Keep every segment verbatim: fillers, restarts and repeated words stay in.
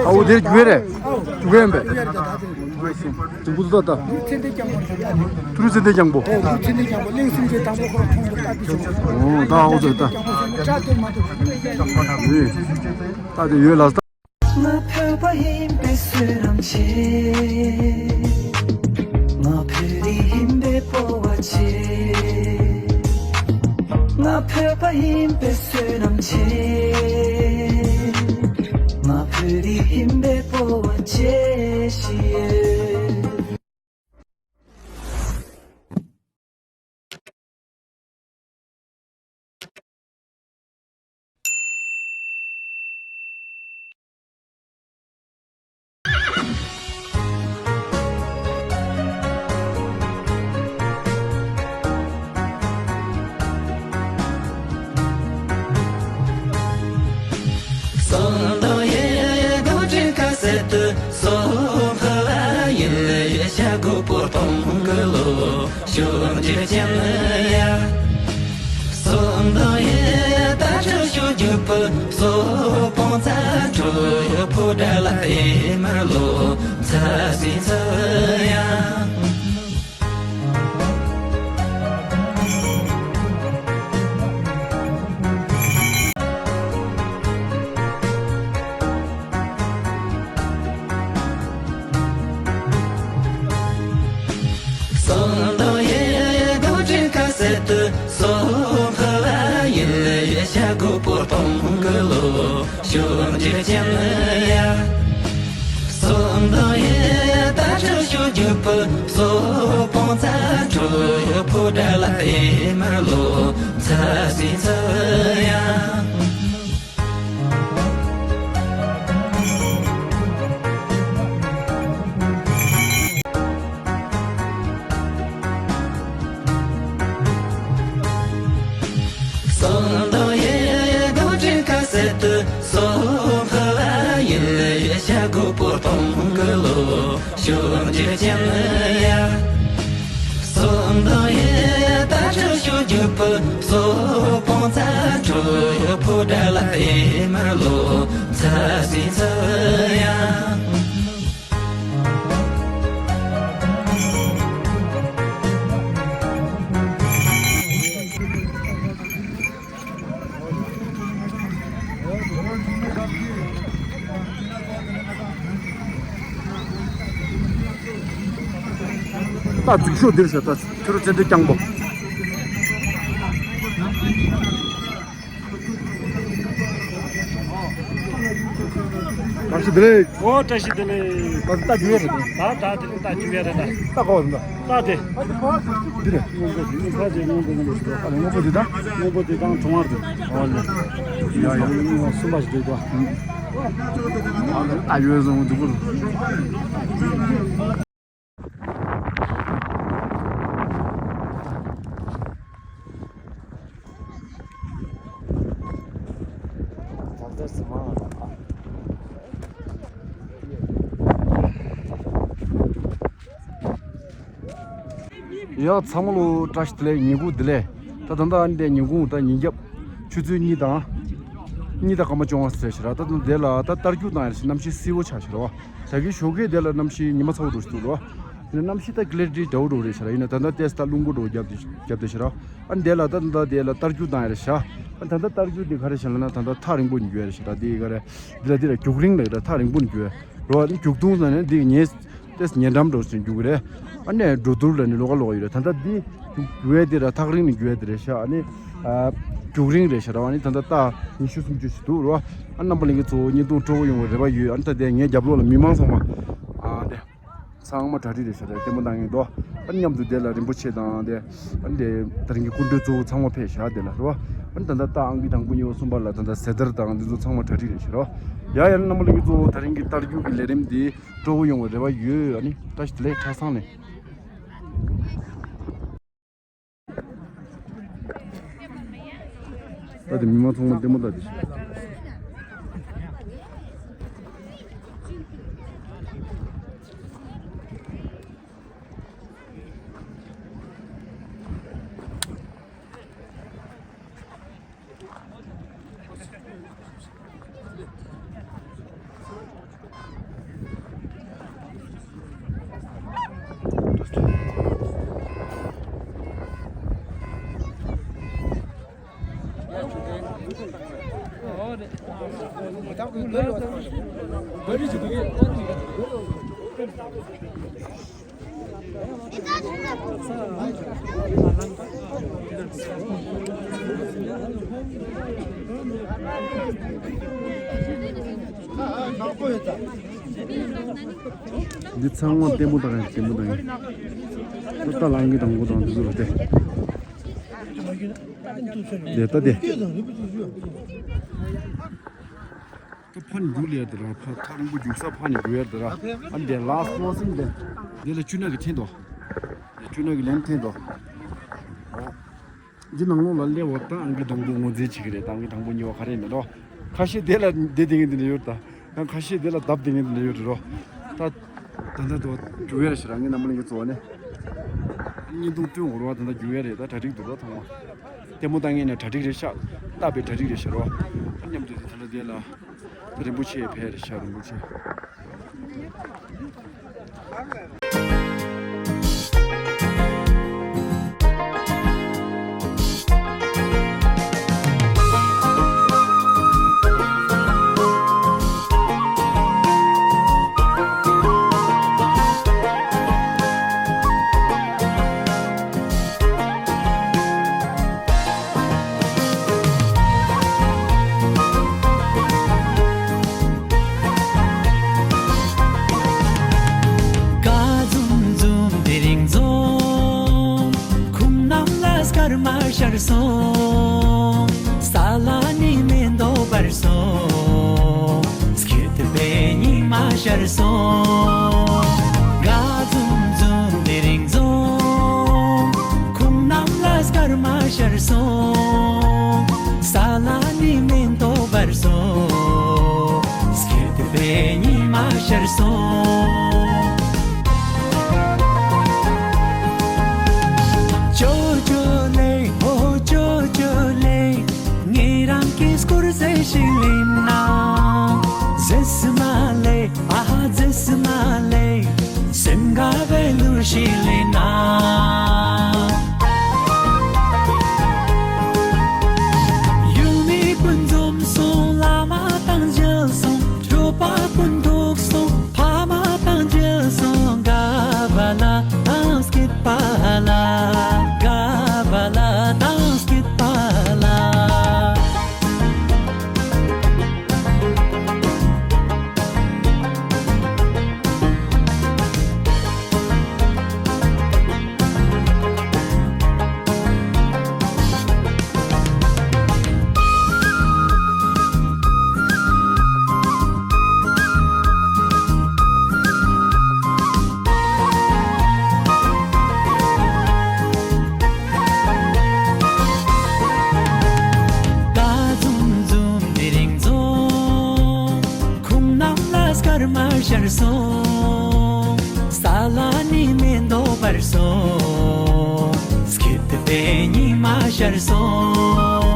ཨ་འོ་དེར་རྒྱུག་རེད། རྒྱུག་ཡན་པས། དུམ་བུ་ཏོ་ད། ཐུ་རུ་ཚེ་འདས་རྐྱང་པོ། ཨོ་ད་ཨོ་ཙེ་ད། ད་དེ་ཡོད་ལ། ང་ཕོད་པ་ཡིན་པའི་བསོད་ནམས་ཆེ། ང་བོད་རིགས་ཡིན་པའི་སྤོབས་པ་ཆེ། ང་བོད་པ་ཡིན་པའི་བསོད་ནམས་ཆེ། ང་བོད་རིགས་ཡིན་པའི་སྤོབས་པ་ཆེ་ཞིག་ཡོད། སོང་དོ་ཡེ་གོ་ཅིན་ཁ་སེ་ཏུ་སོ་ཁ་ལ་ཡིན་ལེ་ཤ་གོ་པོ་ཏོང་གི་ལོ། ཤོད་འཇིག་ཅན་ཡ། སོ་འདོ་ཡེ་ད་ཆུ་ཤུ་རྒྱུ་པུ་སོ་པོང་ཙ་ཁྲུ་ཕུ་དྲ་ལ་ཨེ་མར་ལོ་ཚ་སི་ཚ་ཡ། སོང་དོ་ཡེ་གོ་ཅིན་ཁ་སེ་ཏུ་སོ་ཁ་ལ་ཡིན་ལེ་ཤ་གོ་པོ་ཏོང་གི་ལོ། ཤོད་འཇིག་ཅན་ཡ། སོང་དོ་ཡེ་ད་ཆུ་ཤུ་རྒྱུ་པུ་སོ་པོང་ཙ་ཁྲུ་ཕུ་དྲ་ལ་ཨེ་མར་ལོ་ཚ་སི་ཚ་ཡ། སོང་དོ་ཡེ་གོ་ཅིན་ཁ་སེ་ཏུ་སོ་ཁ་ལ་ཡིན་ལེ་ཤ་གོ་པོ་ཏོང་གི་ལོ། ཤོད་འཇིག་ཅན་ཡ། སོང་དོ་ཡེ་ད་ཆུ་ཤུ་རྒྱུ་པུ་སོ་པོང་ཙ་ཁྲུ་ཕུ་དྲ་ལ་ཨེ་མར་ལོ་ཚ་སི་ཚ་ཡ། ད་འཛུགས་ཤོག་འདིར་ཤོག་ད་ཁྱོད་རང་ཚེ་འདི་རྐྱང་པོ། བཀྲ་ཤིས་བདེ་ལེགས། ཨོ་བཀྲ་ཤིས་བདེ་ལེགས། ད་ལྟ་རྒྱུ་ཡ་རེད། ད་ད་དེ་ལྟ་རྒྱུ་ཡ་རེད་ད། ལྟ་གོ་རེད་ད། ལྟ་དེ། འདི་རེད། སྔོན་པོ་དེ་ད་སྔོན་པོ་དེ་དང་གྲོང་བར་དེ། ཨོ་ལེ། ཡ་ཡ། གསུམ་པ་ཞིག་འདུག་ད། ཨ་ཡོད་བཟང་འདུག་གོ། ཡ་ཚང་མ་ལོ་བཀྲ་ཤིས་བདེ་ལེགས། ཉིན་གུང་བདེ་ལེགས། ད་ད་ལྟ་ཨ་ནི་དེ་ཉིན་གུང་ད་ཉིན་རྒྱབ་ཆུ་ཚོད་གཉིས་དང་། གཉིས་དང་སྐར་མ་བཅོ་ལྔ་ཟེར་ཤག་ར། ད་ད་དེ་ལ་ད་རྟ་རྒྱུག་བཏང་ཡ་རེད་ཤག་གནམ་གཤིས་བསིལ་བོ་ཆགས་ཤག་ར་བ། ད་གིན་ཞོགས་ཀས་དེ་ལ་གནམ་གཤིས་ཉི་མ་ཚ་བོ་འདྲ་ཞིག་འདུག་ར་བ། གནམ་གཤིས་ད་ཀི་ལེ་རི་འདྲ་བོ་འདྲ་རེད་ཤག་ར། ཡིན་ན་ད་ལྟ་ཏེས་ད་རླུང་བུ་འདྲ་བོ་རྒྱབ་སྟེ་རྒྱབ་བསྡད་ཤག་ར་བ། ཨ་ནི་དེ་ལ་ད་ད་ལྟ་དེ་ལ་རྟ་རྒྱུག་བཏང་ཡ་རེད་ཤག་ཨ་ད་ལྟ་རྟ་རྒྱུག་དེ་ག་རེ་ཤག་ལབ་ན་ད་ལྟ་ཐག་རིང་པོ་ནས་རྒྱུག་ཡ་རེད་ཤག་ར། དེ་ག་རེ་འདི་ལ་འདི་ལ་རྒྱུག་རིང་ལབ་ར། ཐག་རིང་པོ་ནས་རྒྱུག་ཡ་ར་བ། རྒྱུག་ཐུང་ཟེར་ནས་འདི་ཉེ་ཏེས་ཉེ་འགྲམ་འདྲ་བོ་ཞིག་རྒྱུག་གི་རེད། ཨ་ནས་འགྲོ་འདུག་ལ་ནི་ལོགས་ཀ་ལོགས་ཀ་ཡོད་རེད། ད་ལྟ་འདི་རྒྱུག་ཡས་དེ་ར་ཐག་རིང་ནས་རྒྱུག་ཡས་དེ་རེད་ཤག་ཨ་ནི་ཨ་རྒྱུག་རིང་རེད་ཤག་ར་བ། ཨ་ནི་ད་ལྟ་རྟ་ཉི་ཤུ་སུམ་ཅུ་ཞིག་འདུག་ར་བ། ཨ་རྣམ་པ་ལྷན་རྒྱས་ཚོ་བརྙན་ཐུང་སྤྲོ་པོ་ཡོང་བའི་རེ་བ་ཡོད། ཨ་ནི་ད་ལྟ་ངའི་རྒྱབ་ལོགས་ལ་མི་མང་ཚང་མ་ཨ་དེ་ཚང་མ་གྲ་སྒྲིག་རེད་ཤག་ར། ལྟད་མོ་ལྟ་མཁན་དོ། ཨ་ནི་མཉམ་དུ་དེ་ལ་རིན་པོ་ཆེ་དང་དེ་ཨ་ནི་དེ་ད་རིང་གི་སྐུ་མགྲོན་གཙོ་བོ་ཚང་མ་ཕེབས་ཤག་དེ་ལ་ར་བ། ཨ་ནི་ད་ལྟ་རྟ་ཨང་ཀི་དང་པོ་གཉིས་པ་གསུམ་པ་ལ་ད་ལྟ་ཟེ་དར་དང་འདི་ཚོ་ཚང་མ་གྲ་སྒྲིག་རེད་ཤག་ར་བ། ཡ་ཡ་རྣམ་པ་ལྷན་རྒྱས་ཚོ་ད་རིང་གི་རྟ་རྒྱུག་གི་ལས་རིམ་འདི་སྤྲོ་པོ་ཡོང་བའི་རེ་བ་ཡོད། ཨ་ནི་བཀྲ་ཤིས་བདེ་ལེགས། གྲྭ་ཚང་ནས། ད་དེ་མི་མང་ཚང་མ་ལྟད་མོ་ལྟ་དེ་ཤག་འདི་ཚང་མ་ལྟད་མོ་ལྟ་ག་ཡིན། ལྟད་མོ་ལྟ་ག་ཡིན། ད་ལྟ་ལ་ཨང་ཀི་དང་པོ་དང་འདི་ཚོ་ལ་བལྟས། དེ་ལྟ་དེ། ད་ཕ་ནི་རྒྱུག་ལེ་ཡར་དེ་ར། ཕ་ཐག་རིང་པོ་རྒྱུག་ས་ཕ་ནི་རྒྱུག་ཡར་དེ་ར། ཨ་འདི་ལ་སོ་སིན་དེ། འདི་ལ་ཆུ་ནག་གི་འཐེན་དོ། འདི་ཆུ་ནག་གི་ལན་འཐེན་དོ། འདི་ནང་ལོགས་ལ་སླེབས་པ་ད་ཨང་ཀི་དང་པོ་ངོས་འཛིན་བྱེད་ཀྱི་རེད། ད་ཨང་ཀི་དང་པོ་གཉིས་པ་ག་རེ་མེད་རོ། ཁ་ཤས་དེ་ལ་བསྡད་དེ་ངས་འདི་འདྲ་ཡོད་ད། ཡང་ཁ་ཤས་དེ་ལ་བརྡབ་དེ་ངས་འདི་འདྲ་ཡོད་རོ། ད་ད་ལྟ་དོ་རྒྱུག་ཡ་རེད་ཤག་ར། ངས་རྣམ་པ་ལྷན་རྒྱས་ཚོ་ནས་བརྙན་ཐུང་སྟོན་འོར་བ་ད་ལྟ་རྒྱུག་ཡ་རེད། ད་གྲ་སྒྲིག་འདུག་རོ། ཚང་མ་ལྟད་མོ་ལྟ་མཁན་ནས་གྲ་སྒྲིག་རེད་ཤག་ལྟ་བའི་གྲ་སྒྲིག་རེད་ཤག་རོ། མཉམ་དུ་དེ་ད་ལྟ་དེ་ལ་ད་རིན་པོ་ཆེ་ཕེབས་རེད་ཤག་རིན་པོ་ཆེ། ཀ་འཛུམ་འཛུམ་དེ་རིང་འཛོམས། ཁོང་རྣམས་ལ་སྐར་མ་ཤར་སོང་། ས་ལ་ནི་མེ་ཏོག་འབར་སོང་། སྐྱིད་པའི་ཉི་མ་ཤར་སོང་། ཀ་འཛུམ་འཛུམ་དེ་རིང་འཛོམས། ཁོང་རྣམས་ལ་སྐར་མ་ཤར་སོང་། ས་ལ་ནི་མེ་ཏོག་འབར་སོང་། སྐྱིད་པའི་ཉི་མ་ཤར་སོང་། ཅོ་ཅོ་ལེ། ཨོ་ཅོ་ཅོ་ལེ། ངེད་རང་གི་སྐོར་ཟེར་ཞིག་ལེན་ན། ཟེར་སི་མ་ལེ། ཨ་ཧ་ཟེར་སི་མ་ལེ། སེམས་དགའ་བའི་གླུ་ཞིག་ལེན་ན། ཡུལ་མི་ཀུན་འཛོམས་སོང་། བླ་མ་དང་མཇལ་སོང་། གྲོགས་པ་ཀུན་ཐུག་སོང་། ཕ་མ་དང་མཇལ་སོང་། དགའ་བ་ལ་དང་སྐྱིད་པ་ལ། དགའ་བ་ལ་དང་སྐྱིད་པ་ལ། ད་འཛུམ་འཛུམ་དེ་རིང་འཛོམས། ཁོང་རྣམས་ལ་སྐར་མ་ཤར་སོང་། ས་ལ་ནི་མེ་ཏོག་འབར་སོང་། སྐྱིད་པའི་ཉི་མ་ཤར་སོང་།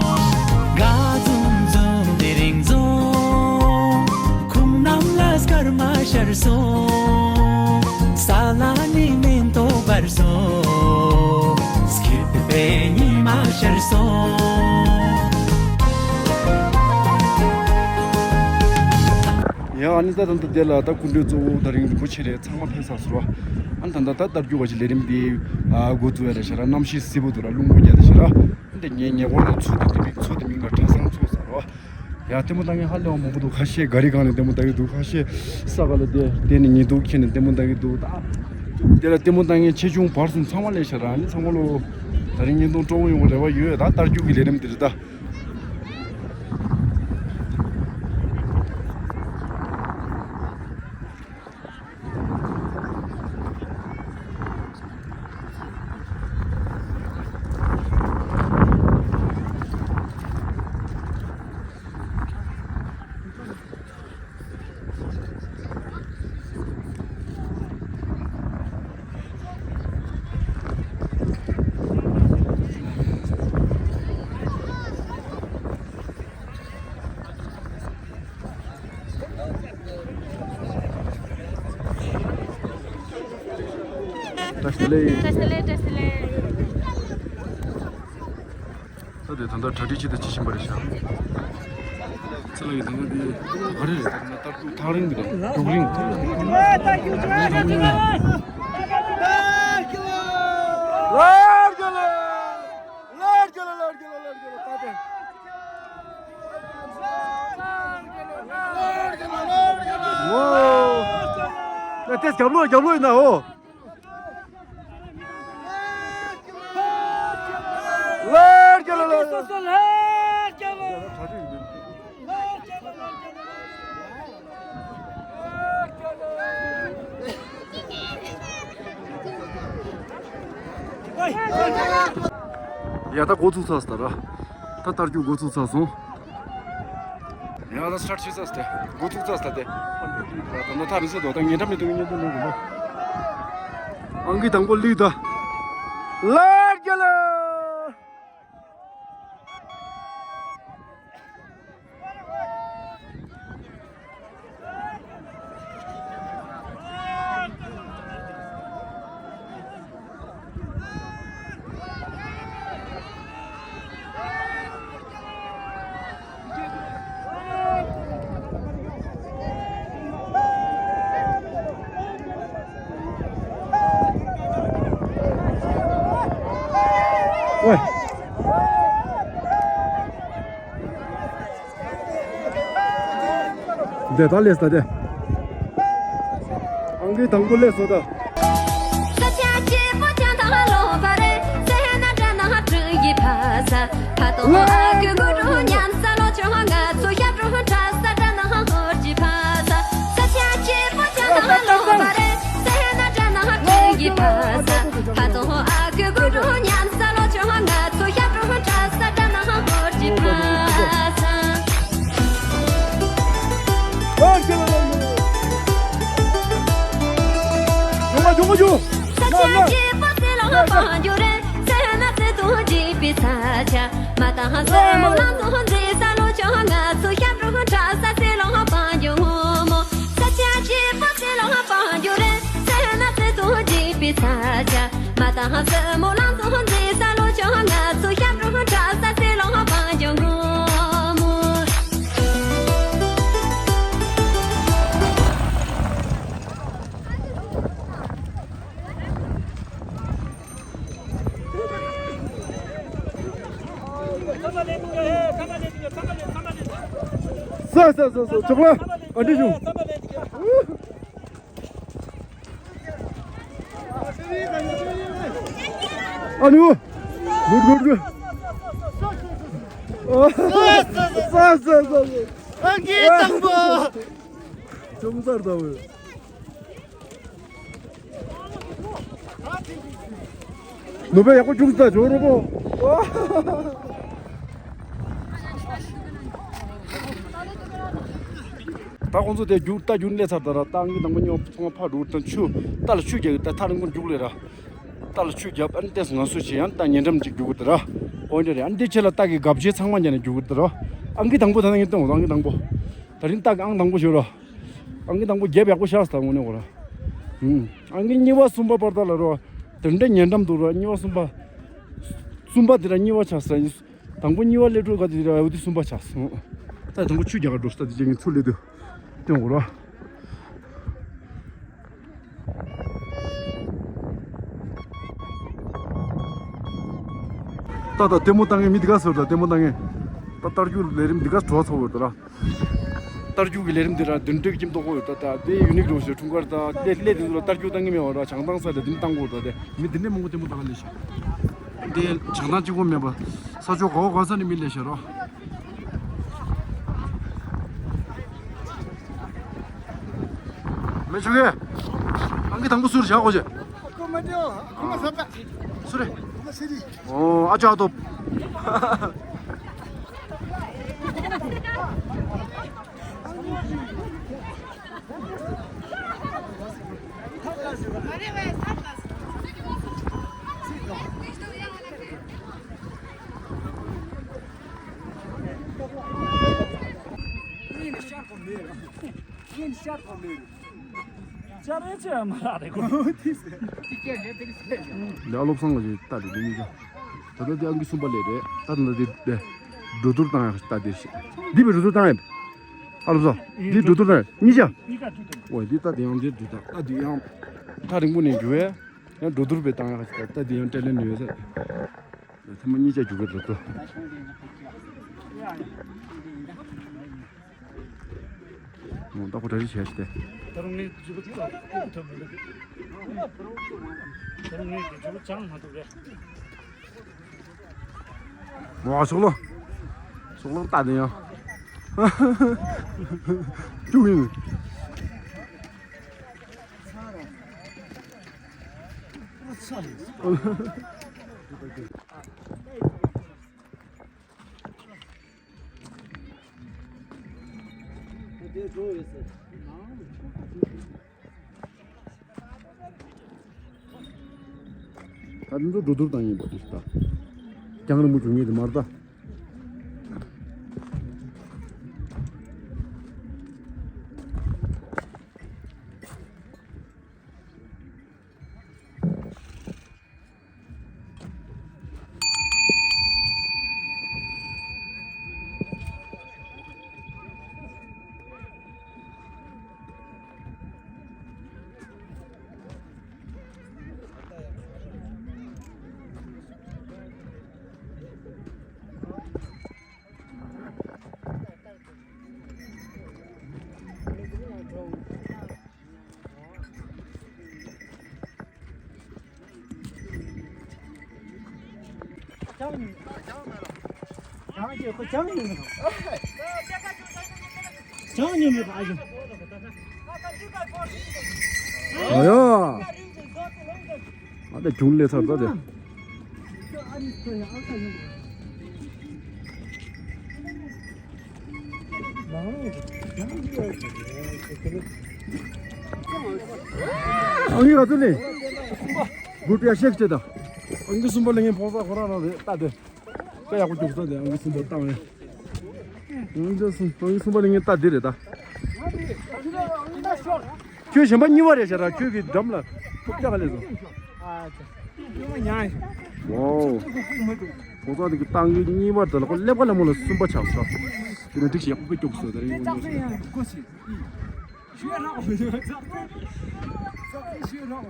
ཀ་འཛུམ་འཛུམ་དེ་རིང་འཛོམས། ཁོང་རྣམས་ལ་སྐར་མ་ཤར་སོང་། ས་ལ་ནི་མེ་ཏོག་འབར་སོང་། སྐྱིད་པའི་ཉི་མ་ཤར་སོང་། ཡང་ཨ་ནི་ད་ད་ལྟ་དེ་ལ་ད་སྐུ་མགྲོན་གཙོ་བོ་ད་རིང་རིན་པོ་ཆེ་རེད། ཚང་མ་ཕེབས་ཚར་སོང་ར། ཨ་ནི་ད་ལྟ་ད་རྟ་རྒྱུག་པ་ཞིག་ལས་རིམ་འདི་ཨ་འགོ་བཙུགས་ཡ་རེད་ཤག་ར། གནམ་གཤིས་བསིལ་པོ་འདུག་ར། རླུང་བུ་རྒྱག་བསྡད་ཤག་ར། ཨ་ནི་ངའི་ཉེ་འཁོར་ལ་མཚོ་དེ་དེ་མིང་མཚོ་དེ་མིང་ལ་གྲྭ་ཚང་མཚོ་ཟེར་ར། ཡ་ལྟད་མོ་ལྟ་མཁན་ཧ་ལས་པ་མང་པོ་འདུག་ཁ་ཤས་ག་རི་སྒང་ནས་ལྟད་མོ་ལྟ་གི་འདུག་ཁ་ཤས་ས་ག་ལ་བསྡད་བསྡད་ནས་ཉལ་འདུག་ཁྱེར་ནས་ལྟད་མོ་ལྟ་གི་འདུག་ད་དེ་ལ་ལྟད་མོ་ལྟ་མཁན་ཆེ་ཆུང་བར་གསུམ་ཚང་མ་སླེབས་ཤག་ར། ཨ་ནི་ཚང་མ་ལོ་ད་རིང་བརྙན་ཐུང་སྤྲོ་པོ་ཡོང་བའི་རེ་བ་ཡོད། ད་རྟ་རྒྱུག་གི་ལས་རིམ་འདི་རེད་ད། བཀྲ་ཤིས་བདེ་ལེགས། བཀྲ་ཤིས་བདེ་ལེགས། བཀྲ་ཤིས་བདེ་ལེགས། ད་དེ་ད་ལྟ་གྲ་སྒྲིག་ཆེད་དུ་བྱེད་བཞིན་པ་རེད་ཤག་ག་རེ་རེད། ཐག་རིང་གི་རེད། རྒྱུག་རིང་། ལ་དེ་རྒྱབ་ལོགས་རྒྱབ་ལོགས་ཡིན་ན་འོ། ལར་རྒྱབ་ལོགས། ལར་རྒྱབ་ལོགས། ཡ་ད་འགོ་ཚུགས་ཚར་སོང་ད་ར། ད་ལྟ་རྒྱུག་འགོ་ཚུགས་ཚར་སོང་། ཡ་ད་སི་ཊར་ཊི་བྱས་ཚར་སོང་ད། འགོ་ཚུགས་ཚར་སོང་ད་དེ། ད་ནོར་ཐག་རིང་སོང་ད། ད་ཉེ་འགྲམ་ནས་ཐོན་ཉེ་འགྲམ་ནས་འགོ། ཨང་ཀི་དང་པོ་སླེབས་ད། ལར་རྒྱབ་ལོགས། ཝེ། འདི་ད་སླེབས་ད་དེ། ཨང་ཀི་དང་པོ་སླེབས་སོང་ད། ས་ས་ས་ས་ཅོག་ལ་ཨ་འདྲི་བྱུང་། ཨ་ནུ། གུད་གུད་གུད། ཨ། ས་ས་ས་ས། ཨང་ཀི་དང་པོ། ཅུང་ཟད་ལྟ་བུ། ནུ་བས་ཡག་པོ་ཅུང་ཟད་ཇོ་རུ་པོ། ད་ཁོང་ཚོ་དེ་རྒྱུག་རྟ་རྒྱུག་སླེབས་ཚར་ད་ར། ད་ཨང་ཀི་དང་པོ་གཉིས་པ་ཚང་མ་ཕར་འགྲོ་དང་། ཆུ་རྟ་ལ་ཆུ་རྒྱག་གི། ད་ཐག་རིང་པོ་རྒྱུག་ལེ་ར། རྟ་ལ་ཆུ་རྒྱབ། ཨ་ནི་ཏེས་ང་སུ་ཆེ་ཡང་རྟ་ཉེ་འགྲམ་ཅིག་རྒྱུག་གི་ད་ར། འོན་ཏེ་རེད། ཨ་ནི་དེ་ཆེ་ལ་རྟ་གི་སྒ་བྱེ་ཚང་མ་ཉན་ནས་རྒྱུག་གི་ད་ར། ཨང་ཀི་དང་པོ་ད་ན་ངས་སྟོན་འོ། ཨང་ཀི་དང་པོ་ད་རིང་རྟ་གི་ཨང་དང་པོ་ཞོར་ར། ཨང་ཀི་དང་པོ་རྒྱབ་ཡག་པོ་བཞག་སོང་ད་དངོས་གནས་འོ་ར། ཨང་ཀི་གཉིས་པ་གསུམ་པ་བར་ད་ལ་རོ། དེ་འདྲ་ཉེ་འགྲམ་འདུག་ར། གཉིས་པ་གསུམ་པ། གསུམ་པ་དེ་ར་གཉིས་པ་ཆགས་སོང་། དང་པོ་གཉིས་པ་སླེབས་འགྲོ་ག་དེ་ར། འོ་དེ་གསུམ་པ་ཆགས་སོང་། ད་དང་པོ་ཆུ་རྒྱག་ག་འགྲོ་ས་དེ་ཅན་གྱི་ཚུར་སླེབས་དུས་སྟོན་འོ་ར། ད་ད་ལྟད་མོ་བཏང་མཁན་མི་འདི་ག་ཟེར། ད་ལྟད་མོ་བཏང་མཁན། ད་རྟ་རྒྱུག་ལས་རིམ་འདི་ག་འགྲོ་ཚར་བ་ད་ར། རྟ་རྒྱུག་གི་ལས་རིམ་འདི་ར་བདུན་ཕྲག་གཅིག་ཏོག་གོ་ཡོད་ད། ད་དེ་ཡུན་རིང་རུ་ཞེ་འཁྲུངས་སྐར་ད་སླེ་སླེ་དེ་ཚོ་ལ་རྟ་རྒྱུག་བཏང་གི་མེད་བ་ར། བྱང་ཐང་ས་ལ་འདི་བཏང་གོ་ད། དེ་མི་འདི་འདྲ་མང་པོ་ལྟད་མོ་བཏང་ག་སླེབས་ཤག་འདི་བྱང་ཐང་གཅིག་པོ་མེད་པ་ས་ཕྱོགས་ག་བ་ག་ས་ནས་མི་སླེབས་ཤག་རོ། མེ་ཆུ་གེ། ཨང་ཀི་དང་པོ་སུ་རེད་བཞག་གོ་ཆེ། ཨ་ཁུ་མ་ཏེའོ། ཨ་ཁུ་མ་ས་པ། སུ་རེད། ཨ་ཁུ་མ་སི་རི། ཨོ་ཨ་ཅག་ཏོ། ལ་བློ་བཟང་ལ་ཞིག་ལྟ་རེ་ལེ་ཡིན་ཀྱང་། ད་ལྟ་དེ་ཨང་ཀི་གསུམ་པ་ལས་རེད། ད་ལྟ་དེ་དེ་འགྲོ་དུར་བཏང་ཡག་ལྟ་དེ་ཞིག་འདི་བའི་འགྲོ་དུར་བཏང་ཡག་ཨ་ལོ་ཟོ། འདི་འགྲོ་དུར་ན་གཉིས་ཆ། འོ་འདི་ད་དེ་ཡང་འདི་འདི་ད་ད་འདི་ཡང་ཐག་རིང་པོ་ནས་རྒྱུ་བས་ཡང་འགྲོ་དུར་བས་བཏང་ཡག་ད་འདི་ཡང་སྤྲད་ལེན་ནུས་ཡོད་ས། ཐ་མ་གཉིས་ཆ་རྒྱུ་བས་འགྲོ་དུར། ད་ཁོ་གྲ་སྒྲིག་བྱས་ཤི་སྟེ། ད་རུང་ངས་རྒྱུ་བས་ཐོབ་ཐོབ་མི་འདུག་ད་རུང་ངས་རྒྱུ་བས་ཅང་མ་ཐོབ་རེད། ཝ་ཤོག་ལོ། ཤོག་ལོ་ལྟ་དེ་ཡང་། ཅུ་ཡིན། ད་དུང་འགྲོ་འགྲོ་དུར་བཏང་ཡིན་པ་དེ་ལྟ། རྒྱང་རིང་པོ་འགྲོ་ངེས་དེ་མ་རེད་ད། ཨ་ཡ། ཨ་ད་གྱོང་ལས་ཚར་ད་དེ། ཨང་ཡིག་ག་ཚོད་ལེན། གུར་པ་ཤེག་ཅེ་ད། ཨང་ཀི་གསུམ་པ་ལེན་མཁན་ཕོ་གསར་ཁོ་རང་རང་རེད་ད་དེ། དཔེ་ཡག་པོ་རྒྱུགས་ས་དེ་ཨང་ཀི་གསུམ་པ་བཏང་རེད། ཨང་ཀི་གསུམ་ཨང་ཀི་གསུམ་པ་ལེན་མཁན་ད་འདི་རེད་ད། ཁྱོད་གཞན་པ་གཉིས་པ་རེད་ཤག་ར་ཁྱོད་ཀྱི་འགྲམ་ལ་ཐུག་ཅག་ལས་སོ། ཨ་ཙི། ཡོང་ཡང་། ཝའོ། ཁོང་ཚོ་དེ་གི་ཏང་གི་གཉིས་པ་དེ་ལ་ཁོ་སླེབས་ཀ་ལ་མོ་ལ་གསུམ་པ་ཆགས་སོ། དེ་ནས་འགྲིག་ཞིག་ཡག་པོ་དཔེ་སྐྱོགས་སོ་དེ་རིང་ཡོང་ཞིག་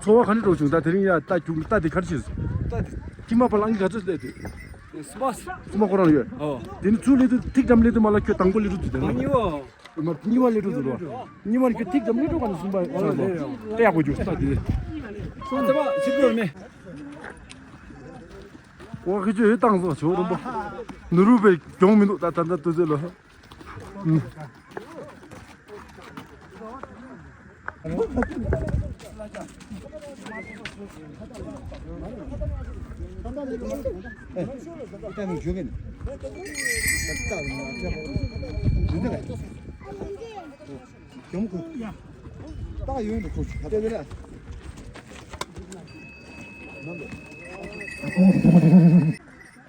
ཚོར་བ་ག་འདྲ་འགྲོ་བྱུང་ད་དེ་རིང་ཡ་ལྟ་རྒྱུ་ལྟ་དེ་ག་རེ་བྱས་སོ། ལྟ་དེ། ཁྱིམ་པ་ཕ་ལང་གི་ག་ཚོད་སླེབས་དེ། སུམ་པ། སུམ་པ་ཁོ་རང་ཡོད། ཨོ། དེ་ནི་ཚུར་སླེབས་དུས་ཐིག་འགྲམ་སླེབས་དུས་མ་ལ་ཁྱོད་དང་པོ་སླེབས་དུས་དེ་ན། གཉིས་པ། མ་གཉིས་པ་སླེབས་དུས་དུ་རོ། གཉིས་པ་ནི་ཁྱོད་ཐིག་འགྲམ་སླེབས་དུས་ག་ནི་སུམ་པ་ཁོ་རང་ཡོད། དཔེ་ཡག་པོ་རྒྱུགས་ས་དེ། སུམ་པ་ཅིག་ཡོད་མེད། ཀོ་ཁི་ཆོས་ཡོད་བཏང་སོ་ཆོ་རོམ་པོ། ནུ་རུ་པའི་གྱོང་མི་འདུག་ད་ད་ད་དུ་ཟེར་ལོ།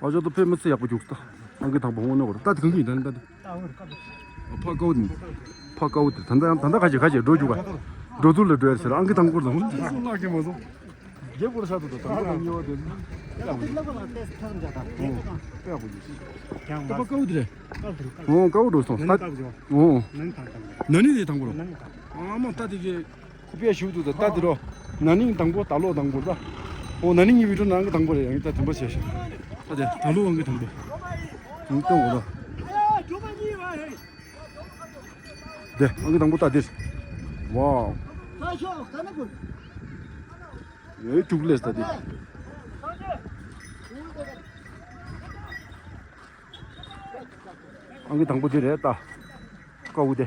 ཨ་ཅོ་ཏོ་ཕེ་མི་ཚེ་ཡག་པོ་རྒྱུགས་ད། ཨང་ཀི་དང་པོ་དངོས་གནས་གོ་ར་ད་དེ་གང་གི་ཡིན་ད་ད་དེ། ཕ་ཀའོ་དེ། ཕ་ཀའོ་དེ་ད་ད་ད་ད་ག་ཅེ་ག་ཅེ་འགྲོ་རྒྱུག་ག་འགྲོ་ཚུལ་ལ་འགྲོ་ཡ་ཟེར་ཨང་ཀི་དང་པོ་དང་། ལག་གི་མ་བཟོ། རྒྱབ་སྐོར་ས་ཏོ་དང་པོ་དང་གཉིས་པ་དེ། ཕ་ཀའོ་དེ་རེད། ཨོ་ཀའོ་འགྲོ་སོང་ད། ཨོ། ན་ནིང་དེ་དང་པོ་རོ། ཨ་མ་ད་དེ་གི་ཁོ་པས་ཞུ་འདུག་ད་ལྟ་དེ་རོ། ན་ནིང་དང་པོ་ད་ལོ་དང་པོ་ད། ཨོ་ན་ནིང་གཉིས་པའི་ཁྲོད་ནང་གི་དང་པོ་རེད་ཡང་ད་དེ་འདྲ་བྱས་ཤག་ད་དེ་ད་ལོ་ཨང་གི་དང་པོ། ཡང་གཏོང་དགོས་ད། དེ་ཨང་གི་དང་པོ་ད་དེ། ཝའོ། ཡོད་རྒྱུགས་ལས་ད་དེ། ཨང་གི་དང་པོ་དེ་རེད་ད། ཀའོ་དེ།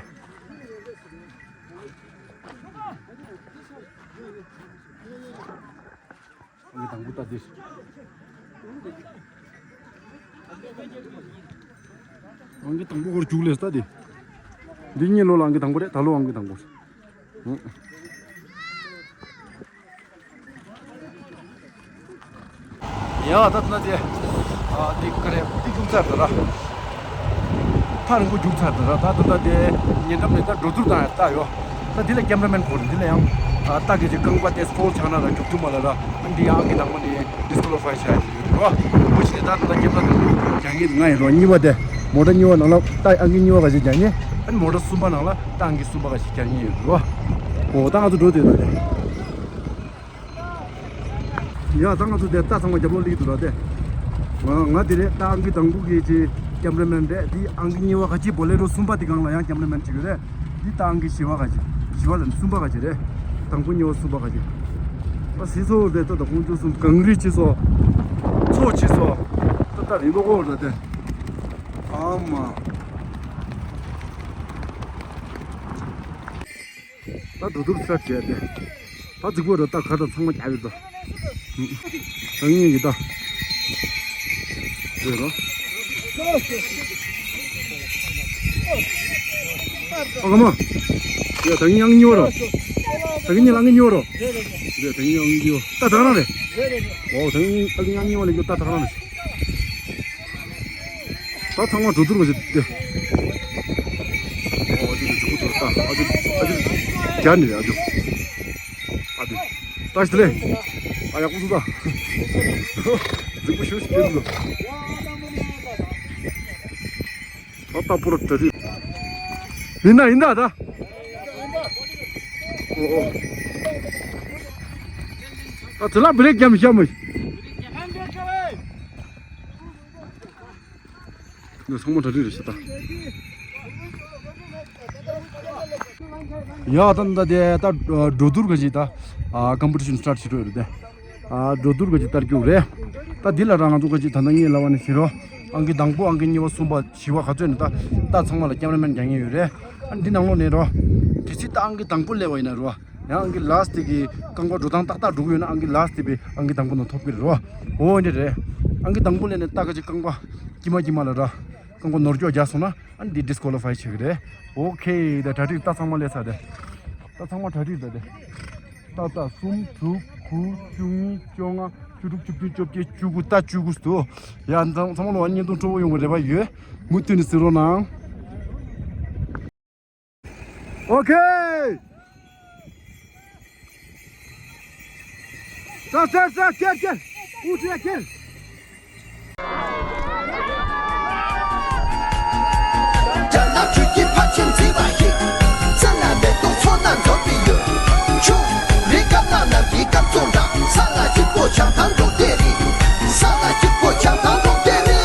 ཨང་གི་དང་པོ་ད་དེ། ཨང་གི་དང་པོ་ཧོར་རྒྱུགས་ལས་ད་དེ། འདི་གཉིས་ལོ་ལ་ཨང་གི་དང་པོ་རེད་ད་ལོ་ཨང་གི་དང་པོ་རེད། ཡ་ད་ད་དེ། ཨ་དེ་ག་རེ་དེ་རྒྱུགས་ཚར་ད་ར། ཐག་རིང་པོ་རྒྱུགས་ཚར་ད་ར་ད་ད་ད་དེ་ཉེ་འགྲམ་ནས་ད་འགྲོ་ཚུལ་དང་ཡང་ལྟ་ཡོད། ད་འདི་ལ་ཀེམ་ར་མེན་ཁོ་རེད་འདི་ལ་ཡང་ཨ་ལྟ་གི་ཅིག་རྐང་པ་དེ་སྤོལ་ཆགས་ན་ར་རྒྱུག་རྒྱུ་མ་ལ་ར་འདི་ཡང་གི་ནང་མ་ནི་ཌིས་ཀོ་ལི་ཕའི་བྱ་ཡ་ཡོད་ རོ། མོ་ཞིག་ད་ད་སྐྱེ་པ་དང་རྒྱག་ངེས་ང་ཡིན་རོ། གཉིས་པ་དེ་མོ་ཊ་གཉིས་པ་ནང་ལ་ད་ཨང་ཀི་གཉིས་པ་ག་ཞིག་རྒྱག་ངེས། ཨ་ནི་མོ་ཊ་གསུམ་པ་ནང་ལ་ད་ཨང་ཀི་གསུམ་པ་ག་ཞིག་རྒྱག་ངེས་ཡོད་རོ། འོ་ད་ང་ཚོ་འགྲོ་དེ་ད་དེ། ཡ་ད་ང་ཚོ་དེ་ད་ཚང་མ་རྒྱབ་ལོགས་སླེབས་འདུག་ར་དེ། ང་ང་དེ་རེད། ད་ཨང་ཀི་དང་པོ་གི་ཅི་ཀེམ་ར་མེན་རེད། དེ་ཨང་ཀི་གཉིས་པ་ག་ཅི་བོ་ལེ་རོ་གསུམ་པ་དེ་སྒང་ལ་ཡང་ཀེམ་ར་མེན་ཅིག་ཡོད་རེད། འདི་ཏང་གི་བཞི་པ་ག་ཅི། བཞི་པ་ལ་ནི་གསུམ་པ་ག་ཅི་རེད། དང་པོ་གཉིས་པ་གསུམ་པ་ག་ཅི། ཨ་སི་སོ་རེད་ད། ད་ཁོང་ཚོ་གསུམ་གངས་རི་ཅི་སོ། མཚོ་ཅི་སོ། ད་ད་རིང་པོ་གོ་ར་དེ། ཨ་མ། ད་འགྲོ་དུར་ཚར་བྱས་ཏེ། ད་རྫིག་པོ་རེད། ད་ཁ་ད་ཚང་མ་རྒྱབ་ཡོད་ད། ད་ངས་ཡིན་ད། རེད་རོ། ཨ་ཁ་མ། ཡ་ད་ངས་ཡང་ཉོ་རོ། ད་ངས་ལ་ངས་ཉོ་རོ། རེད་ད་ངས་ཡང་ཉོ། ད་ད་རང་རེད། ཨོ་ད་ངས་ད་ངས་ཡང་ཉོ་ལ་ཉོ། ད་ད་རང་རེད། ད་ཚང་མ་འགྲོ་དུར་བ་ཞིག་སྟེ། ཨོ་ཨ་ཅུ་ཅུ་ཅུ་ཅུ་ད་ཨ་ཅུ་ཨ་ཅུ་རྒྱ་ནི་རེད། ཨ་ཅུ་ཨ་ཅུ་ད་ཞིག་ལེ། ཨ་ཡག་པོ་འདུག་ད། རྫིག་པོ་ཞུ་ཞིག་སྟེ་འདུག་ད་ད་པོ་ར་ད་རི། ཡིན་ན་ཡིན་ད་ད། ཨོ་ཨོ། ད་དེ་ལ་བི་རེག་རྒྱབ་ཤ་མོ། ནི་ཚང་མ་གྲ་སྒྲིག་རེད་ཤག་ད། ཡ་ད་ད་དེ་ད་འགྲོ་དུར་ག་ཅིག་ད་ཀམ་པི་ཊི་ཤན་སི་ཊར་ཊི་བྱེད་འགྲོ་ཡོད་རེད་དེ། འགྲོ་དུར་ག་ཅིག་ལྟར་རྒྱུག་རེད། ད་འདི་ལ་རང་ང་ཚོ་ག་ཅིག་ད་ལྟ་ངས་ལབ་པ་ནི་ཞིག་རོ། ཨང་ཀི་དང་པོ་ཨང་ཀི་གཉིས་པ་གསུམ་པ་བཞི་པ་ག་ཚོད་ནི་ད་ད་ཚང་མ་ལ་ཀེམ་ར་མེན་རྒྱག་མཁན་ཡོད་རེད། ཨ་འདི་ནང་ལོགས་ནས་རོ། གལ་སྲིད་ད་ཨང་ཀི་དང་པོ་སླེབས་པ་ཡིན་ན་རོ། ཡང་ཨང་ཀི་ལ་སི་ཊི་གི་རྐང་པ་འགྲོ་སྟངས་ཏག་ཏག་འགྲོ་གི་ཡོད་ན་ཨང་ཀི་ལ་སི་ཊི་པའི་ཨང་ཀི་དང་པོ་ནང་ཐོབ་ཀྱི་རེད་རོ། འོ་འདི་རེད། ཨང་ཀི་དང་པོ་སླེབས་ནས་ད་ག་ཅིག་རྐང་པ་དཀྱིལ་མ་དཀྱིལ་མ་ལ་ར། རྐང་པ་ནོར་སྐྱོག་རྒྱག་སོང་ན་ཨ་ནི་འདི་ཌི་སི་ཀོ་ལི་ཕའི་བྱེད་ཀྱི་རེད། ཨོ་ཁེ། ད་གྲ་སྒྲིག་ད་ཚང་མ་སླེབས་ཚར་རེད། ད་ཚང་མ་གྲ་སྒྲིག་ད་དེ། ད་ད་གསུམ་དྲུག་དགུ་བཅུ་གཉིས་བཅོ་ལྔ་བཅུ་དྲུག་བཅུ་བདུན་བཅོ་བརྒྱད་བཅུ་དགུ་ད་བཅུ་དགུ་སུ། ཡ་ཚང་ཚང་མ་ལོ་བ་བརྙན་ཐུང་སྤྲོ་པོ་ཡོང་བའི་རེ་བ་ཡོད། མུ་མཐུད་ནས་གཟིགས་རོགས་གནང་། ཨོ་ཁེ། ས་ས་ས་ཁྱེར་ཁྱེར། དབུ་ཁྲིད་ཁྱེར། རྒྱ་ནག་ཆོས་ཀྱི་ཕ་ཆེན་འཛིན་པ་ཡིན། ས་ལ་མེ་ཏོག་ཚོགས་ན་འཛོམས་པའི་ཡུལ། ཆུ་རི་ཀ་ན་ན་གི་སྐར་ཚོགས་འདྲ། ས་ལ་སྐྱིད་པོ་བྱང་ཐང་འགྲོ་དེ་རེད། ས་ལ་སྐྱིད་པོ་བྱང་ཐང་འགྲོ་དེ་རེད།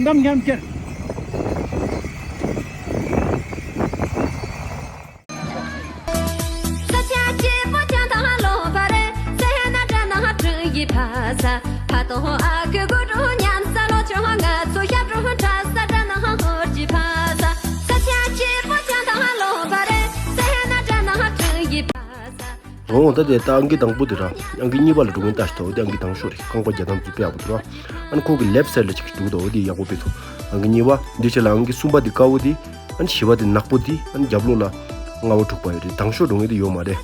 ཙམ་ཉམས་ཁྱེར། འོང་། ད་དེ་ད་ཨང་ཀི་དང་པོ་དེ་ར། ཨང་ཀི་གཉིས་པ་ལ་འགྲོ་མཁན་ལྟ་ཞིག་འདུག་དེ་ཨང་ཀི་དང་ཤོས་རེད། རྐང་པ་བརྒྱ་ཐམ་གྱི་དཔེ་ཡག་པོ་འདུག་ར། ཨ་ནི་ཁོ་གི་ལེབ་སའིད་ལ་ཅིག་འདུག་དོ། དེ་ཡག་པོ་དཔེ་འདུག་ཨང་ཀི་གཉིས་པ་འདི་ཕྱི་ལ། ཨང་ཀི་གསུམ་པ་དེ་དཀར་པོ་དེ། ཨ་ནི་བཞི་པ་དེ་ནག་པོ་དེ། ཨ་ནི་རྒྱབ་ལོགས་ལ་ལྔ་པ་དྲུག་པ་ཡོད་རེད། དང་ཤོས་འགྲོ་མཁན་དེ་ཡོད་མ་རེད།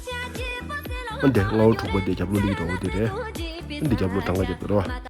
ཨ་ནི་དེ་ལྔ་པ་དྲུག་པ་དེ་རྒྱབ་ལོགས་སླེབས་འདུག་དེ་རེད། ཨ་ནི་དེ་རྒྱབ་ལོགས་གྲངས་ཀ་རྒྱབ་འདུག་ར།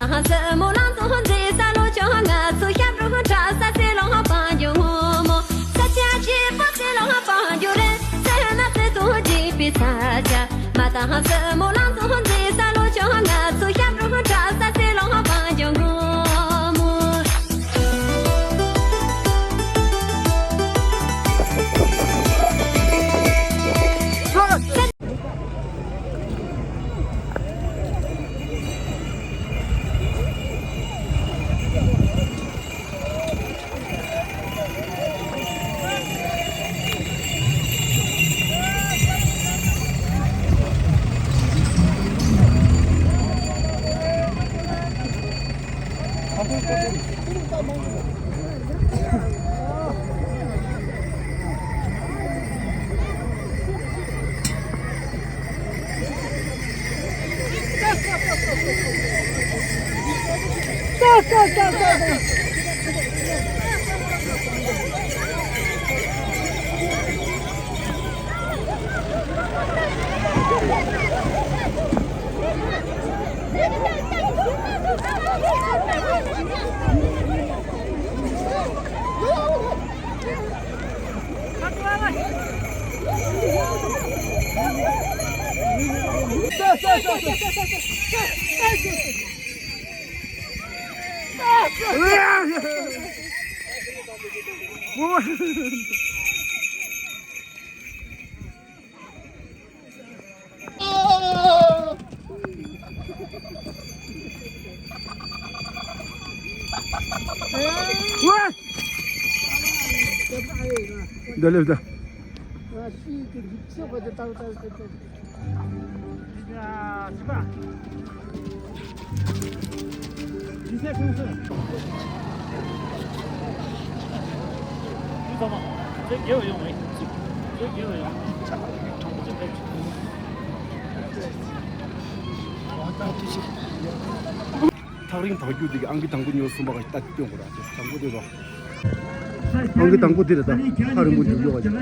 འདི་ལེབ་ད། ཐག་རིང་བར་རྒྱུག་འདི་གི་ཨང་ཀི་དང་པོ་གཉིས་པ་གསུམ་པ་ག་ལྟ་སྟོན་དགོས་ར། དང་པོ་དེ་ར། ཨང་ཀི་དང་པོ་འདི་རེད་ད། ཐག་རིང་པོ་འགྲོ་རྒྱུ་བ་ཅིག་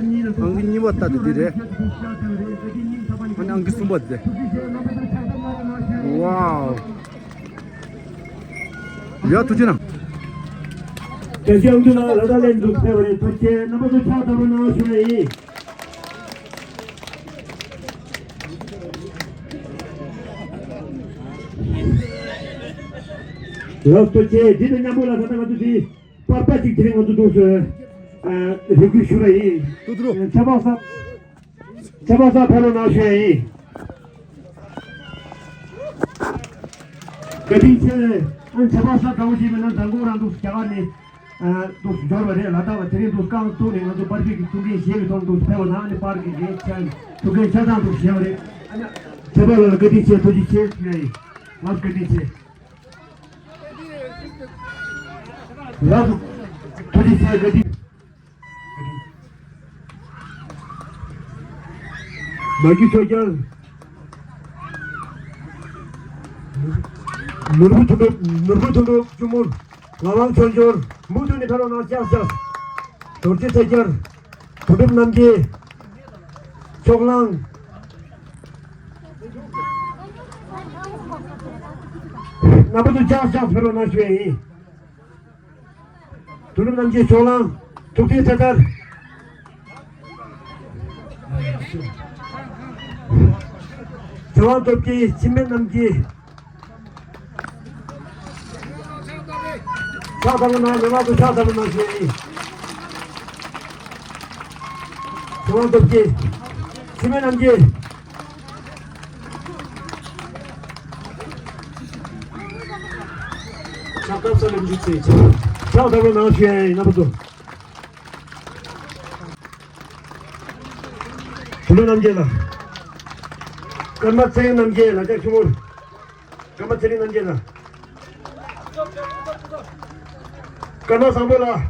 ཨང་ཀི་གཉིས་པ་ལྟ་དེ་འདི་རེད། ཨ་ནི་ཨང་ཀི་གསུམ་པ་འདི། ཝའོ། ཡ་ཐུགས་རྗེ་གནང་། བཀྲ་ཤིས་ཨང་ཀི་ལགས་ལ་དྭགས་ལ་འདུག་ཟེར་བ་རེད། ཐུགས་རྗེ་ཆེ། རྣམ་པ་ཚོ་ཕྱག་བརྡབ་པ་གནང་ཞུ་ཡ་ཡིན། ལགས་སོ། ཐུགས་རྗེ་ཆེ། འདི་དང་མཉམ་པོ་ལ་ད་ལྟ་ང་ཚོ་འདི། པར་པ་གཅིག་དེ་རིང་ང་ཚོ་འདུག་སེ། ཨ། རེ་སྐུལ་ཞུ་ར་ཡིན། ཏུ་ཏུ་རུ། ཨ། ཆབ་འབག་ས། ཆབ་འབག་ས་ཕེབས་རོགས་གནང་ཞུ་ཡ་ཡིན། བཀའ་དྲིན་ཆེ། ཨ། ཆབ་འབག་ས་དགའ་བོ་ཞིག་མིན་ན་མདང་དགོང་རང་འདུག་སེ་རྒྱ་གར་ནས། ཨ། འདུག་སེ་འབྱོར་བ་རེད། ལ་དྭགས་ལ་དེ་རིང་འདུག་སེ་རྐང་བཙུགས་ནས་ང་ཚོ་པར་པའི་གི་ཐུགས་འགན་བཞེས་པའི་ཐོག་འདུག་སེ་ཕེབས་པ་དང་། ཨ་ནི་པར་གི་འགན་ཆ་ཐུགས་འགན་ཆ་ཚང་འདུག་སེ་བཞེས་པ་རེད། ཨ་ནི་ཆབ་འབག་ལ་བཀའ་དྲིན་ཆེ། ཐུགས་རྗེ་ཆེ་ཞུ་ཡ་ཡིན། ལགས་བཀའ་དྲིན་ཆེ། ལགས་སོ། ཐུགས་རྗེ་ཆེ། བཀའ་དྲིན། མ་གྱུར་ཆོས་རྒྱལ། ནོར་བུ་དོན་གྲུབ། ནོར་བུ་དོན་གྲུབ་གཅུང་མོ། ངག་དབང་ཆོས་འབྱོར། མུ་མཐུད་ནས་ཕེབས་རོགས་གནང་། ཤག་ཤག་རྡོ་རྗེ་ཚེ་རྒྱལ། དོན་གྲུབ་རྣམ་རྒྱལ། ཕྱོགས་གླང་། རྣམ་པ་ཚོ་ཤག་ཤག་ཕེབས་རོགས་གནང་ཞུ་ཡ་ཡིན། དོན་གྲུབ་རྣམ་རྒྱལ་ཕྱོགས་གླང་། ཐུགས་རྗེ་ཆེ་ལྟར། ཚེ་དབང་སྟོབས་རྒྱལ། འཆི་མེད་རྣམ་རྒྱལ། ཕྱག་བརྡབ་རོགས་གནང་། མི་མང་ཚོ་ཕྱག་བརྡབ་རོགས་གནང་ཞུ་ཡ་ཡིན། ཚེ་དབང་སྟོབས་རྒྱལ། འཆི་མེད་རྣམ་རྒྱལ། ཕྱག་བརྡབ་ས་ལ་འཇུག་ཚེ་ཆེ། ཕྱག་བརྡབ་རོགས་གནང་ཞུ་ཡ་ཡིན། རྣམ་པ་ཚོ། བུ་མོ་རྣམ་རྒྱལ་ལགས། ཀརྨ་ཚེ་རིང་རྣམ་རྒྱལ་ལགས། ཅག་ཆུ་མོར། ཀརྨ་ཚེ་རིང་རྣམ་རྒྱལ་ལགས། ཀརྨ་བཟང་པོ་ལགས།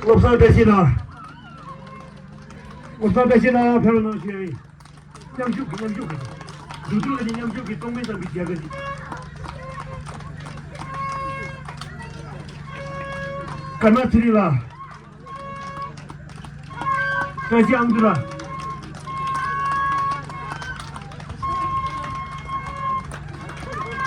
བློ་བཟང་བཀྲ་ཤིས་ལགས། བློ་བཟང་བཀྲ་ཤིས་ལགས་ཕེབས་རོགས་གནང་ཞུ་ཡ་ཡིན། མཉམ་ཞུགས་ཀྱི་མཉམ་ཞུགས་ཀྱི། འདུ་འཛོམས་ཀྱི་མཉམ་ཞུགས་ཀྱི་གཏོང་མི་ཙམ་གྱི་རྒྱལ་ཁ་ཅིག་ཀརྨ་ཚེ་རིང་ལགས། བཀྲ་ཤིས་ཨང་ཏུ་ལགས།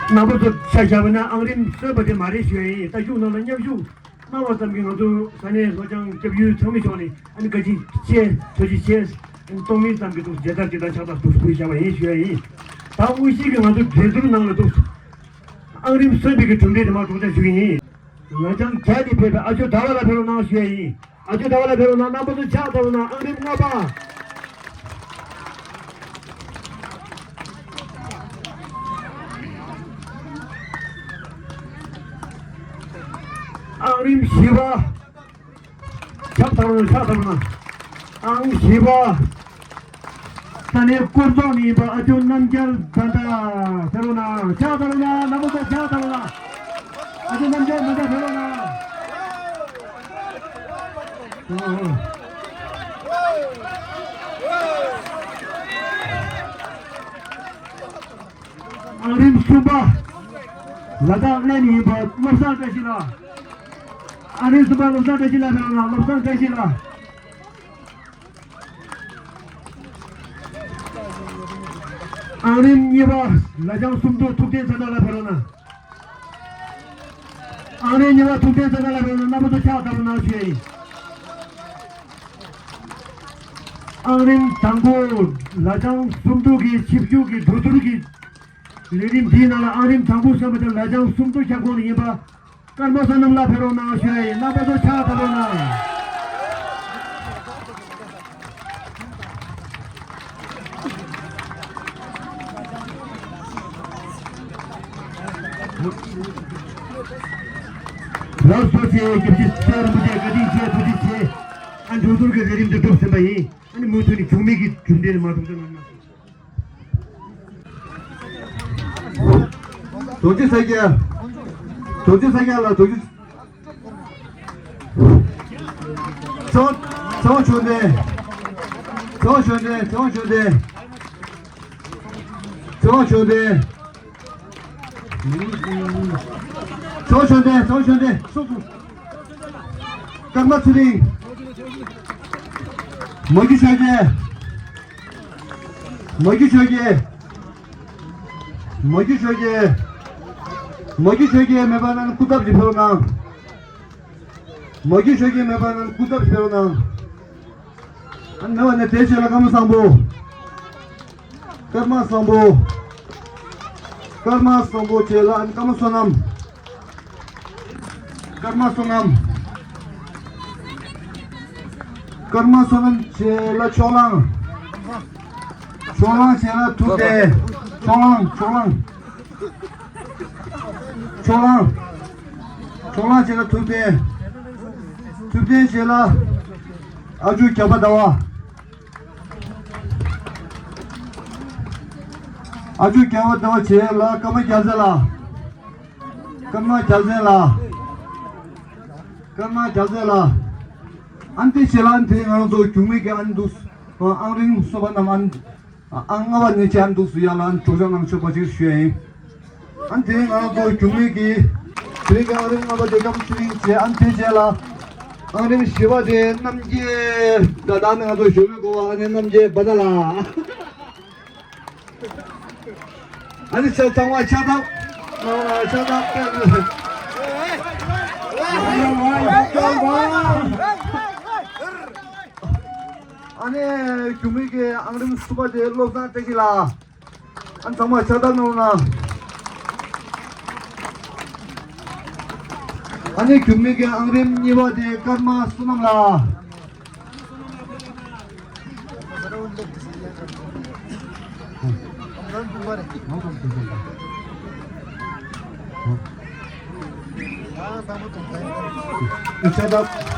རྣམ་པ་ཚོ་ཆ་བཞག་པ་ན་ཨང་རིམ་སོན་པ་དེ་མ་རེད་ཞུ་ཡ་ཡིན། ད་ཤུགས་ནང་ལ་མཉམ་ཞུགས་གནང་བ་ཙམ་གྱིས་ང་ཚོ་ས་གནས་ལྷོ་བྱང་སྐྱབས་ཡུལ་ཚང་མའི་ཕྱོགས་ནས་ཨ་ནི་བཀའ་དྲིན་ཆེ། ཐུགས་རྗེ་ཆེ། ཨ་ནི་གཏོང་མི་ཙམ་གྱིས་འདུག་མཇལ་དར་ཅིག་དང་ཕྱག་རྟགས་འདུག་ཕུལ་བཞག་པ་ཡིན་ཞུ་ཡ་ཡིན། ད་དངོས་གཞི་གི་ང་ཚོ་འགྲན་བསྡུར་ནང་ལ་འདུག་ཨང་རིམ་སོན་པའི་གི་གྲུབ་འབྲས་དེ་མར་སྒྲོག་སྦྱང་ཞུ་གི་ཡིན། ལ་ལྗང་བརྒྱད་ནས་ཕེབས་པའི་ཨ་ཇོ་ཟླ་བ་ལགས་ཕེབས་རོགས་གནང་ཞུ་ཡ་ཡིན། ཨ་ཇོ་ཟླ་བ་ལགས་ཕེབས་རོགས་གནང་། རྣམ་པ་ཚོ་ཕྱག་བརྡབ་རོགས་གནང་། ཨང་རིམ་ལྔ་པ། ཨང་རིམ་བཞི་པ། ཕྱག་བརྡབ་རོགས་གནང་། ཕྱག་བརྡབ་རོགས་གནང་། ཨང་བཞི་པ། ས་གནས་སྐོར་ཚོགས་ནས་ཡིན་པ་ཨ་ཇོ་རྣམ་རྒྱལ་དགའ་ལྡན་ཕེབས་རོགས་གནང་། ཕྱག་བརྡབ་རོགས་གནང་། རྣམ་པ་ཚོ་ཕྱག་བརྡབ་རོགས་གནང་། ཨ་ཇོ་རྣམ་རྒྱལ་དགའ་ལྡན་ཕེབས་རོགས་གནང་། ཨང་རིམ་གསུམ་པ། ལ་དྭགས་གླེ་ནས་ཡིན་པ་བློ་བཟང་བཀྲ་ཤིས་ལགས། ཨང་རིམ་གསུམ་པ་བློ་བཟང་བཀྲ་ཤིས་ལགས་ཕེབས་རོགས་གནང་། བློ་བཟང་བཀྲ་ཤིས་ལགས། ཨང་རིམ་གཉིས་པ། ལ་ལྗང་སུམ་མདོ་ཐུབ་བསྟན་བྱ་དར་ལགས་ཕེབས་རོགས་གནང་། ཨང་རིམ་གཉིས་པ་ཐུབ་བསྟན་བྱ་དར་ལགས་ཕེབས་རོགས་གནང་། རྣམ་པ་ཚོ་ཕྱག་བརྡབ་རོགས་གནང་ཞུ་ཡ་ཡིན། ཨང་རིམ་དང་པོ། ལ་ལྗང་སུམ་མདོ་གི་ཆིབས་བསྒྱུར་གྱི་འགྲོ་འདུར་གྱི་ལས་རིམ་འདིའི་ནང་ལ་ཨང་རིམ་དང་པོ་སོན་པ་དེ་ལ་ལྗང་སུམ་མདོ་ཁྱབ་ཁོངས་ནས་ཡིན་པ་ཀརྨ་བསོད་ནམས་ལགས་ཕེབས་རོགས་གནང་ཞུ་ཡ་ཡིན། རྣམ་པ་ཚོ་ཕྱག་བརྡབ་རོགས་གནང་། ལགས་སོ། ཆེ་སྐྱབས་རྗེ་རིན་པོ་ཆེ་བཀའ་དྲིན་ཆེ། ཐུགས་རྗེ་ཆེ། ཨ་འགྲོ་འདུར་གྱི་ལས་རིམ་འདི་གྲུབ་ཟིན་པ་ཡིན། ཨ་ནི་མུ་མཐུད་ནས་བྱུང་མེད་ཀྱི་རྒྱུ་འབྲས་ནི་མ་གྲུབ་ཚེ་ནང་ན། རྡོ་རྗེ་ས་སྐྱ། རྡོ་རྗེ་ས་སྐྱ་ལ་རྡོ་རྗེ། ཚེ་དབང་། ཚེ་དབང་ཆོས་ལྡན། ཚེ་དབང་ཆོས་ལྡན། ཚེ་དབང་ཆོས་ལྡན། ཚེ་དབང་ཆོས་ལྡན། ཚེ་དབང་ཆོས་ལྡན། ཚེ་དབང་ཆོས་ལྡན། སོ་སོ། ཀརྨ་ཚེ་རིང་། མ་རྒྱུད་ཆོས་རྒྱལ། མ་རྒྱུད་ཆོས་རྒྱལ། མ་རྒྱུད་ཆོས་རྒྱལ། མ་རྒྱུད་ཆོས་རྒྱལ་མེད་པ་ན་སྐུ་ཚབ་ཅིག་ཕེབས་རོགས་གནང་། མ་རྒྱུད་ཆོས་རྒྱལ་མེད་པ་ན་སྐུ་ཚབ་ཅིག་ཕེབས་རོགས་གནང་། ཨ་ནི་མེད་པ་ན་དེའི་རྗེས་ལ་ཀརྨ་བཟང་པོ། ཀརྨ་བཟང་པོ། ཀརྨ་བཟང་པོ་རྗེས་ལ་ཨ་ནི་ཀརྨ་བསོད་ནམས། ཀརྨ་བསོད་ནམས། ཀརྨ་བསོད་ནམས་རྗེས་ལ་ཕྱོགས་གླང་། ཕྱོགས་གླང་རྗེས་ལ་ཐུབ་བསྟན། ཕྱོགས་གླང་། ཕྱོགས་གླང་། ཕྱོགས་གླང་། ཕྱོགས་གླང་རྗེས་ལ་ཐུབ་བསྟན། ཐུབ་བསྟན་རྗེས་ལ་ཨ་ཇོ་རྒྱལ་བ་ཟླ་བ། ཨ་ཇོ་རྒྱལ་བ་ཟླ་བ་རྗེས་ལ་ཀརྨ་རྒྱལ་མཚན་ལགས། ཀརྨ་རྒྱལ་མཚན་ལགས། ཀརྨ་རྒྱལ་མཚན་ལགས། ཨ་ནི་དེའི་རྗེས་ལ་ཨ་ནི་དེ་ང་རང་ཚོ་རྒྱུགས་མེད་ཀྱི་ཨ་ནི་འདུག་ཨང་རིམ་གསུམ་པ་རྣམས་ཨ་ནི། ཨང་ལྔ་པ་ནས་བྱས་ཨ་ནི་འདུག་སུ་ཡ་ལ་ཨ་ནི་སྒྲོག་སྦྱང་གནང་ཆོག་པ་ཅིག་ཞུ་ཡ་ཡིན། ཨ་ནི་དེ་ང་རང་ཚོ་རྒྱུགས་མེད་ཀྱི་དེ་རིང་གི་ཨང་རིམ་ལྔ་པ་དེ་ཀརྨ་ཚེ་རིང་བྱས། ཨ་ནི་དེའི་རྗེས་ལ་ཨང་རིམ་བཞི་པ་དེ་རྣམ་རྒྱལ། ད་ད་ནི་ང་ཚོ་ཞུ་མི་དགོས་པ། ཨ་ནི་རྣམ་རྒྱལ་བ་ད་ལ། ཨ་ནི་ཕྱག་ཚང་མ་ཕྱག་བརྡབ། ཨ་ཕྱག་བརྡབ། ཨ་ནི་རྒྱུགས་མེད་ཀྱི་ཨང་རིམ་གསུམ་པ་དེ་བློ་བཟང་བཀྲ་ཤིས་ལགས། ཨ་ནི་ཚང་མ་ཕྱག་བརྡབ་གནང་རོགས་གནང་། ཨ་ནི་རྒྱུགས་མེད་ཀྱི་ཨང་རིམ་གཉིས་པ་དེ་ཀརྨ་བསོད་ནམས་ལགས། Set up.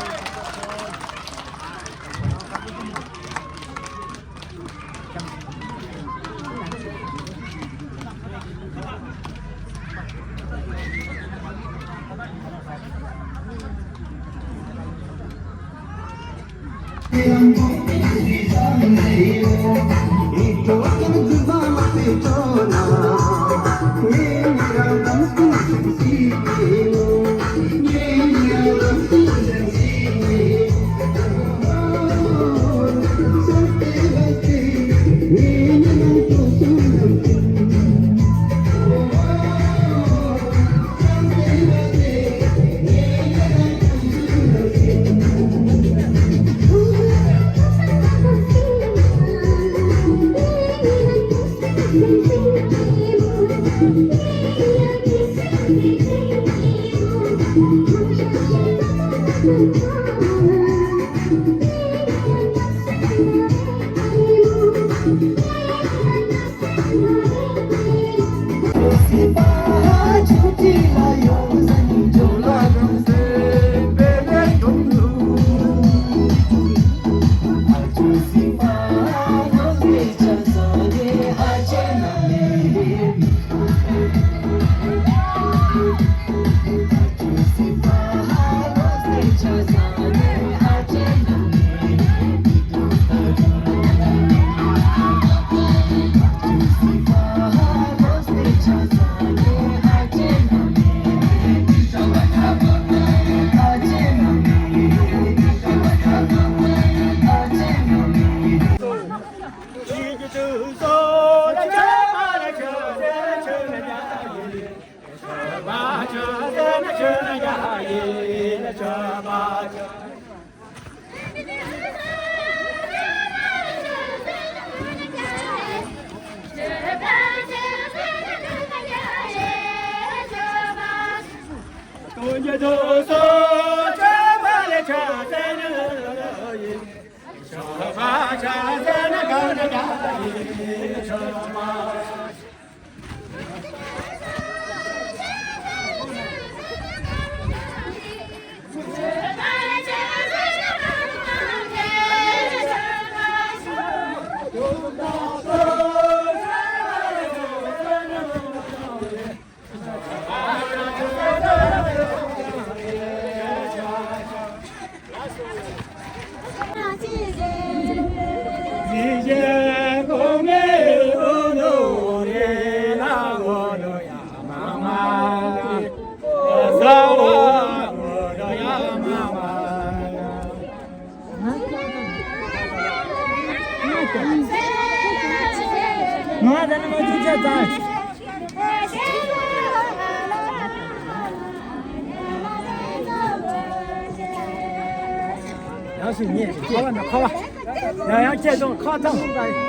ཡང་སུ་ཉེ་ཁ་བ་ན་ཁ་བ། ཡང་ཡང་ཁྱེད་ཚོ་ཁ་ཐང་།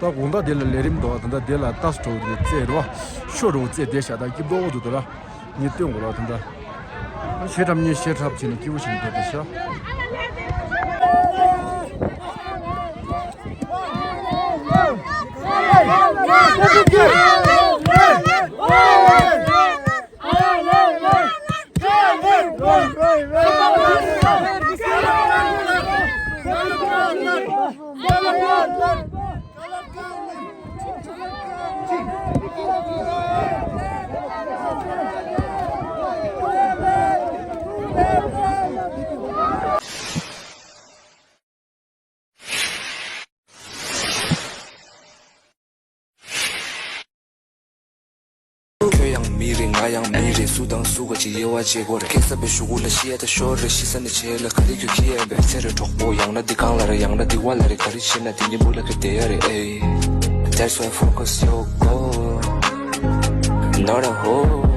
ད་དགོང་དག་དེ་ལ་ལས་རིམ་འདུག་ད་ལྟ་དེ་ལ་ལྟ་སོ་དེ་རྩེ་རོ་ཤོ་རོ་རྩེ་དེ་ཤ་ད་སྐྱིབ་རྡོག་འདུག་ད་ལ། ངས་སྟོན་དགོས་ལ་དེ་འདྲ། ཤེས་ཁྲབ་གཉིས་ཤེས་ཁྲབ་བྱས་ནས་སྐྱིད་པོ་ཞིག་འདུག་དེ་ཤ། ཁྱོད་ཡང་མི་རེད། ང་ཡང་མི་རེད། སུ་དང་སུ་ག་ཅིག་དབྱེ་བ་འབྱེད་དགོས་རེད། ཁེ་ས་པའི་གཞུག་གུ་ལ་ཤི་ཡ་ད་ཤོར་རེད། ཤི་ས་ནས་བྱེད་ལ་ག་རེ་ཁྱོད་ཁྱི་ཡ་བས་ཚེ་རེ་གྲོགས་པོ། ཡང་ན་འདི་གང་ལ་རེད། ཡང་ན་འདི་བ་ལ་རེད། ག་རེ་བྱེད་ན་འདི་ཉིན་བུ་ལ་ཁེ་བསྡད་ཡ་རེད། ཨེ། That's why focus your goal, not a hole.